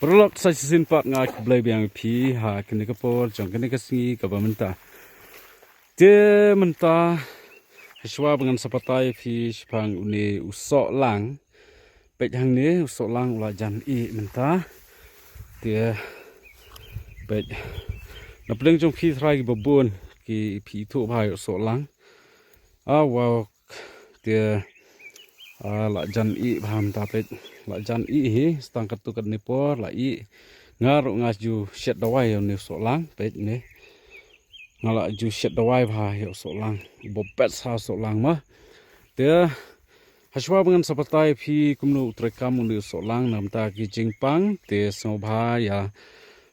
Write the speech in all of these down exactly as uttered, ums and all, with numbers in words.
Paralok, sa shisien pat nga khublei biang ïa phi ha kane ka por jong kane ka sngi kaba mynta. Te mynta, hashwa ba ngan sa batai ïa phi shaphang une u sohlang. Peit hangne u sohlang u la jan ih mynta. Te peit, na pdeng jong phi trai kiba bun ki phi ithuh bha ïa u sohlang. Ah, wow. Te, ah, la jan ih bha mynta peit. La jan ih hi, sa tang katto katne por la ih. Nga ruh nga ju shet dawai ïa une u sohlang, peit ne. Nga la ju shet dawai bha ïa u sohlang. Ba beit sa u sohlang mo. Te, hashwa ba ngan sa batai ïa phi kumno u treikam une u sohlang na ka bynta ki jingpang. Te sngewbha ïa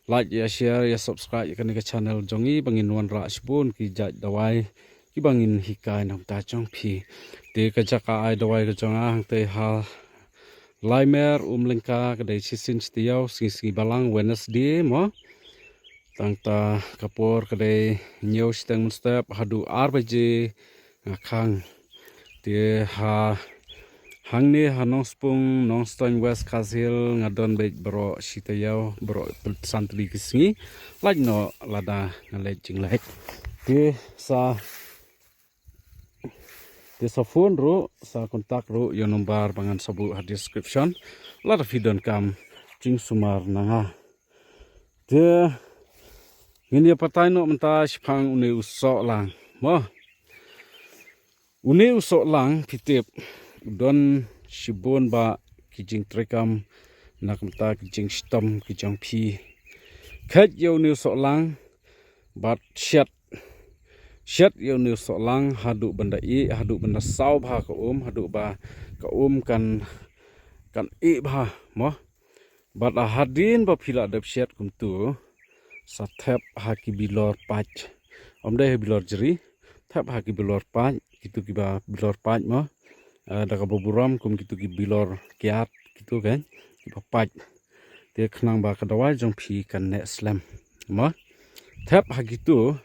like, ïa share, ïa subscribe ïa kane ka channel jong ngi ba ngin wanrah shibun ki jait dawai kiba ngin hikai na ka bynta jong phi. Te ka jaka ai dawai ka jong nga hangtei ha Laimer, Umlyngka, ka dei shisien shi taïew, sngi sngi balang, Wednesday mo. Tang ta ka por ka dei hynñiew shiteng mynstep haduh ar baje nga khang. Te ha hangne ha Nongspung, Nongstoiñ, West Khasi Hills nga don beit baroh shi taïew, baroh san tylli ki sngi. Lait noh lada nga leit jingleit. Te sa, te sa phone ruh, sa contact ruh ïa u number ba ngan sa buh ha description. Lada phi donkam jingsumar na nga. Te ngin ïa batai noh mynta shaphang une u sohlang mo. Une u sohlang phi tip u don shibun bah ki jingtreikam na ka bynta ki jingshitom ki jong phi. Kheit ïa une u sohlang bad shet, shet ïa une u sohlang haduh ban da ih, haduh ban da saw bha ka um, haduh ba ka um kan, kan ih bha mo. Bad hadien ba phi la dep shet kumtu, sa thep ha ki bilor pait. Ym dei ha bilor jri, thep ha ki bilor pait, kitu kiba bilor pait mo. Eh, da kaba burom kum kitu ki bilor kiad, kitu kan, kiba pait. Te khnang ba ka dawai jong phi kan neh slem mo. Thep ha kitu,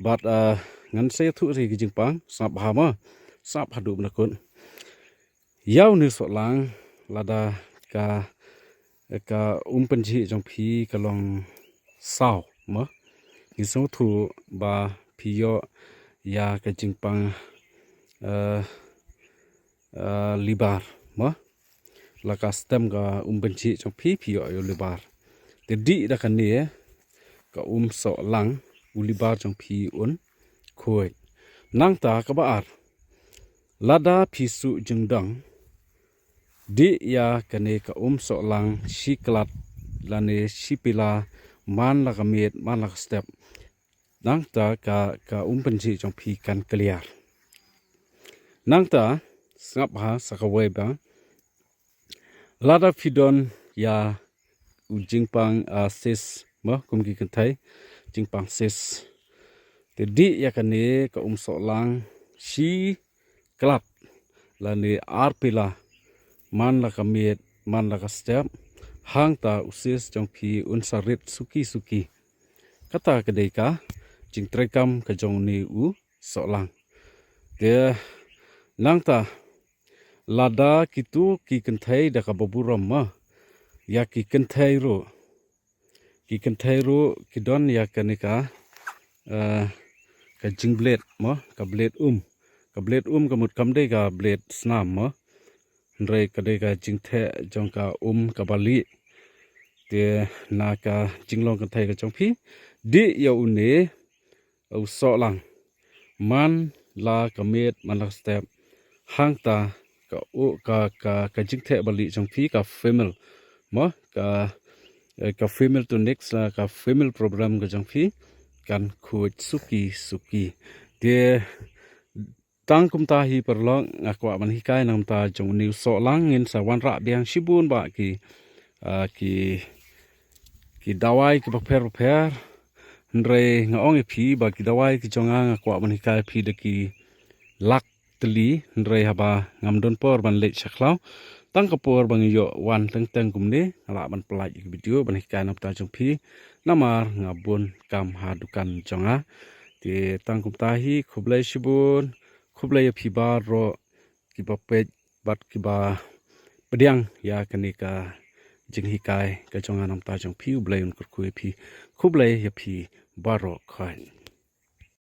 bad, eh, ngan sa ïathuh ïa ki jingpang, sngap bha mo, sngap haduh ban da kut. Ïa une u sohlang lada ka, ka um pynjhih jong phi ka long saw mo. Ngi sngewthuh ba phi ïoh ïa ka jingpang, eh, eh, libar mo. La ka stem ka um pynjhih jong phi, phi ïoh ïa u libar. Te dih da kane ka um sohlang u libar jong phi un khuid. Nangta kaba ar, lada phi suh jingdong, dih ïa kane ka um sohlang shi klat lane shi pila man la ka miet man la ka step. Nangta ka, ka um pynjhih jong phi kan clear. Nangta sngap ha sa kawei ba lada phi don ïa u jingpang, ah, cyst mo, kum ki kynthei, jingpang cyst. Te dih ïa kane ka um sohlang shi klat lane ar pila man la ka miet man la ka step, hangta u cyst jong phi un sa rit suki suki. Kata ka dei ka jingtreikam ka jong une u sohlang. Te nangta lada kitu ki kynthei da kaba burom mo, ïa ki kynthei ruh, ki kynthei ruh ki don ïa kane ka, eh, ka jingbled mo, ka bled um. Ka bled um ka mut kam dei ka bled snam mo. Hynrei ka dei ka jingtheh jong ka um kaba lieh. Te na ka jinglong kynthei ka jong phi, dih ïa une u sohlang man la ka miet man la ka step, hangta ka u, ka, ka, ka jingtheh ba lieh jong phi, ka female mo, ka, eh, ka female tonic la ka female problem ka jong phi kan khuid suki suki. Te tang kumta hi paralok, nga kwah ban hikai na ka bynta jong une u sohlang. Ngin sa wanrah biang shibun bah ki, ah, ki, ki dawai kiba pher ba pher. Hynrei nga ong ïa phi ba ki dawai ki jong nga, nga kwah ban hikai ïa phi da ki lak tylli, hynrei haba ngam don por ban leit sha khlaw, tang ka por ba nga ïoh wan teng teng kumne, nga lah ban pyllait ïa ki video ban hikai na ka bynta jong phi. Namar nga bun kam ha dukan jong nga. Te tang kumta hi, khublei shibun, khublei ïa phi baroh kiba peit bad kiba pdiang ïa kane ka jinghikai ka jong nga namar jong phi. U Blei un kyrkhu ïa phi. Khublei ïa phi baroh khoit.